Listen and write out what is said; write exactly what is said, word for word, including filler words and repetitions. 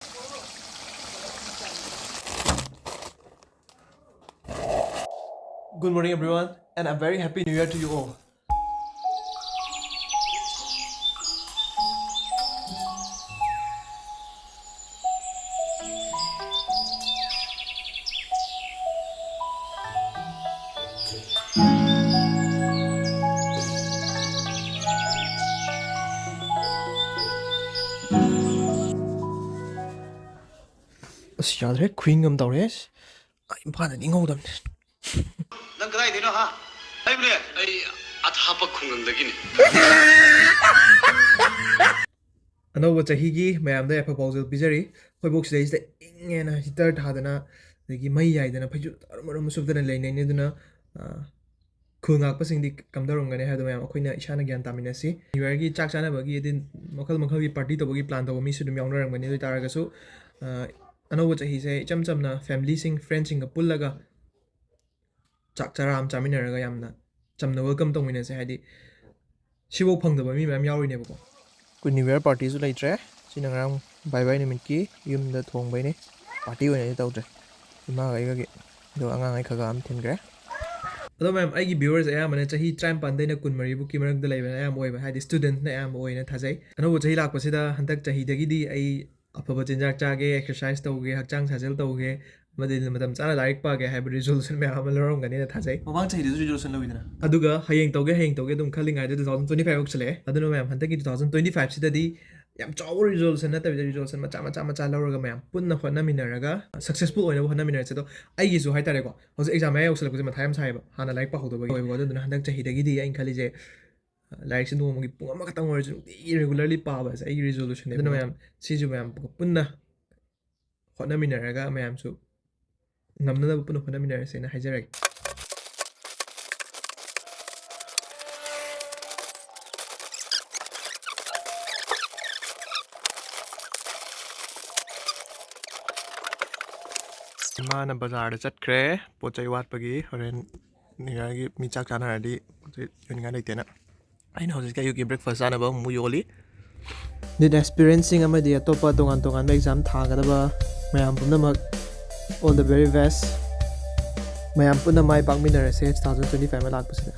Good morning, everyone, and a very happy new year to you all. ꯑꯁ, ꯌꯥꯗ꯭ꯔꯦ, ꯈꯨꯏꯪ ꯑꯃ ꯇꯧꯔꯦ꯫ ꯑꯁ, ꯑꯩ ꯏꯝꯐꯥꯜꯗꯗꯤ ꯏꯪꯍꯧꯗꯕꯅꯦ꯫ ꯅꯪ ꯀꯗꯥꯏꯗꯩꯅꯣ, ꯍꯥ? ꯑꯩꯕꯨꯅꯦ, ꯑꯩ ꯑꯊꯥꯞꯄ ꯈꯨꯡꯒꯪꯗꯒꯤꯅꯤ꯫ ꯑꯅꯧꯕ ꯆꯍꯤꯒꯤ ꯃꯌꯥꯝꯗ ꯌꯥꯏꯐ ꯄꯥꯎꯖꯦꯜ ꯄꯤꯖꯔꯤ꯫ ꯑꯩꯈꯣꯏꯕꯣꯛ ꯁꯤꯗꯩꯁꯤꯗ ꯏꯪꯉꯦꯅ heater ꯊꯥꯗꯅ, ꯑꯗꯒꯤ ꯃꯩ ꯌꯥꯏꯗꯅ, ꯐꯩꯖꯨꯞ ꯑꯔꯨꯝ ꯑꯔꯨꯝꯕ ꯁꯨꯞꯇꯅ ꯂꯩꯅꯩꯅꯤ꯫ ꯑꯗꯨꯅ, ꯑ, ꯈꯨꯜ ꯉꯥꯛꯄꯁꯤꯡꯗꯤ ꯀꯝꯗꯧꯔꯝꯒꯅꯤ ꯍꯥꯏꯕꯗꯣ ꯃꯌꯥꯝ ꯑꯩꯈꯣꯏꯅ ꯏꯁꯥꯅ ꯒ꯭ꯌꯥꯟ ꯇꯥꯃꯤꯟꯅꯁꯤ꯫ New Yearꯒꯤ ꯆꯥꯛ ꯆꯥꯅꯕꯒꯤ, ꯑꯗꯩ ꯃꯈꯜ ꯃꯈꯜꯒꯤ party ꯇꯧꯕꯒꯤ plan ꯇꯧꯕ ꯃꯤꯁꯨ ꯑꯗꯨꯝ ꯌꯥꯎꯅꯔꯝꯒꯅꯤ꯫ ꯑꯗꯨ ꯑꯣꯏ ꯇꯥꯔꯒꯁꯨ, ꯑ, ꯑꯅꯧꯕ ꯆꯍꯤꯁꯦ ꯏꯆꯝ ꯆꯝꯅ familyꯁꯤꯡ, friendꯁꯤꯡꯒ ꯄꯨꯜꯂꯒ ꯆꯥꯛ ꯆꯔꯥ ꯑꯃ ꯆꯥꯃꯤꯟꯅꯔꯒ ꯌꯥꯝꯅ ꯆꯝꯅ welcome ꯇꯧꯃꯤꯟꯅꯁꯦ꯫ ꯍꯥꯏꯗꯤ, ꯁꯤꯐꯧ ꯐꯪꯗꯕ ꯃꯤ ꯃꯌꯥꯝ ꯌꯥꯎꯔꯤꯅꯦꯕꯀꯣ꯫ ꯑꯩꯈꯣꯏ New Year partyꯁꯨ ꯂꯩꯇ꯭ꯔꯦ꯫ ꯁꯤꯅ ꯉꯔꯥꯡ bye bye ꯅꯨꯃꯤꯠꯀꯤ ꯌꯨꯝꯗ ꯊꯣꯡꯕꯩꯅꯦ꯫ Party ꯑꯣꯏꯅꯗꯤ ꯇꯧꯗ꯭ꯔꯦ꯫ ꯏꯃꯥꯒ ꯑꯩꯒꯒꯤ꯫ ꯑꯗꯨꯒ ꯑꯉꯥꯡꯈꯩ ꯈꯔ ꯈꯔ ꯑꯃ ꯊꯤꯟꯈ꯭ꯔꯦ꯫ ꯑꯗꯣ ꯃꯌꯥꯝ, ꯑꯩꯒꯤ viewers ꯑꯌꯥꯝꯕꯅ ꯆꯍꯤ ꯇꯔꯥꯅꯤꯄꯥꯟꯗꯩꯅ ꯀꯨꯟꯃꯔꯤꯕꯨꯛꯀꯤ ꯃꯔꯛꯇ ꯂꯩꯕꯅ ꯑꯌꯥꯝꯕ ꯑꯣꯏꯕ, ꯍꯥꯏꯗꯤ studentꯅ ꯑꯌꯥꯝꯕ ꯑꯣꯏꯅ ꯊꯥꯖꯩ꯫ ꯑꯅꯧꯕ ꯆꯍꯤ ꯂꯥꯛꯄꯁꯤꯗ ꯍꯟꯗꯛ ꯆꯍꯤꯗꯒꯤꯗꯤ ꯑꯩ ꯑꯐꯕ ꯆꯤꯟꯖꯥꯛ ꯆꯥꯒꯦ, exercise ꯇꯧꯒꯦ, ꯍꯛꯆꯥꯡ ꯁꯥꯖꯦꯜ ꯇꯧꯒꯦ, ꯑꯃꯗꯤ ꯃꯇꯝ ꯆꯥꯅ ꯂꯥꯏꯔꯤꯛ ꯄꯥꯒꯦ ꯍꯥꯏꯕ resolution ꯃꯌꯥꯝ ꯑꯃ ꯂꯧꯔꯝꯒꯅꯤꯅ ꯊꯥꯖꯩ꯫ ꯃꯃꯥꯡ ꯆꯍꯤꯗꯁꯨ resolution ꯂꯧꯋꯤꯗꯅ꯫ ꯑꯗꯨꯒ ꯍꯌꯦꯡ ꯇꯧꯒꯦ, ꯍꯌꯦꯡ ꯇꯧꯒꯦ ꯑꯗꯨꯝ ꯈꯜꯂꯤꯉꯩꯗ two thousand twenty five ꯌꯧꯁꯜꯂꯛꯑꯦ꯫ ꯑꯗꯨꯅ ꯃꯌꯥꯝ, ꯍꯟꯗꯛꯀꯤ two thousand twenty five ꯁꯤꯗꯗꯤ ꯌꯥꯝ ꯆꯥꯎꯕ resolution ꯅꯠꯇꯕꯤꯗ, resolution ꯃꯆꯥ ꯃꯆꯥ ꯃꯆꯥ ꯂꯧꯔꯒ ꯃꯌꯥꯝ ꯄꯨꯟꯅ ꯍꯣꯠꯅꯃꯤꯟꯅꯔꯒ successful ꯑꯣꯏꯅꯕ ꯍꯣꯠꯅꯃꯤꯟꯅꯔꯁꯦ꯫ ꯑꯗꯣ ꯑꯩꯒꯤꯁꯨ ꯍꯥꯏꯇꯥꯔꯦꯀꯣ, ꯍꯧꯖꯤꯛ exam ꯃꯌꯥ ꯌꯧꯁꯜꯂꯛꯄꯁꯦ ꯃꯊꯥ ꯌꯥꯝ ꯁꯥꯏꯌꯦꯕ, ꯍꯥꯟꯅ ꯂꯥꯏꯔꯤꯛ ꯄꯥꯍꯧꯗꯕꯒꯤ ꯑꯣꯏꯕꯀꯣ꯫ ꯑꯗꯨꯗꯨꯅ ꯍꯟꯗꯛ ꯆꯍꯤꯗꯒꯤꯗꯤ ꯑꯩꯅ ꯈꯜꯂꯤꯁꯦ, ꯂꯥꯏꯔꯤꯛꯁꯦ ꯅꯣꯡꯃꯒꯤ ꯄꯨꯡ ꯑꯃꯈꯛꯇꯪ ꯑꯣꯏꯔꯁꯨ ꯅꯨꯡꯇꯤꯒꯤ regularly ꯄꯥꯕꯁꯦ ꯑꯩꯒꯤ resolutionꯅꯦ꯫ ꯑꯗꯨꯅ ꯃꯌꯥꯝ, ꯁꯤꯁꯨ ꯃꯌꯥꯝ ꯄꯨꯟꯅ ꯍꯣꯠꯅꯃꯤꯟꯅꯔꯒ ꯃꯌꯥꯝꯁꯨ ꯉꯝꯅꯅꯕ ꯄꯨꯟꯅ ꯍꯣꯠꯅꯃꯤꯟꯅꯔꯁꯦꯅ ꯍꯥꯏꯖꯔꯒꯦ꯫ ꯏꯃꯥꯅ ꯕꯖꯥꯔꯗ ꯆꯠꯈ꯭ꯔꯦ, ꯄꯣꯠ ꯆꯩ ꯋꯥꯠꯄꯒꯤ꯫ ꯍꯣꯔꯦꯟ New Yearꯒꯤ ꯃꯤ ꯆꯥꯛ ꯆꯥꯅꯔꯗꯤ ꯄꯣꯠ ꯆꯩ ꯌꯣꯟꯅꯤꯡꯉꯥꯏ ꯂꯩꯇꯦꯅ꯫ ꯑꯩꯅ ꯍꯧꯖꯤꯛꯇꯤ ꯑꯌꯨꯛꯀꯤ breakfast ꯆꯥꯅꯕ ꯑꯃꯨꯛ ꯌꯣꯜꯂꯤ꯫ NEET aspirantꯁꯤꯡ ꯑꯃꯗꯤ ꯑꯇꯣꯞꯄ ꯇꯣꯉꯥꯟ ꯇꯣꯉꯥꯟꯕ exam ꯊꯥꯒꯗꯕ ꯃꯌꯥꯝ ꯄꯨꯝꯅꯃꯛ, all the very best꯫ ꯃꯌꯥꯝ ꯄꯨꯟꯅ ꯃꯥꯏ ꯄꯥꯛꯃꯤꯟꯅꯔꯁꯦ two thousand twenty five ꯑꯃ ꯂꯥꯛꯄꯁꯤꯗ꯫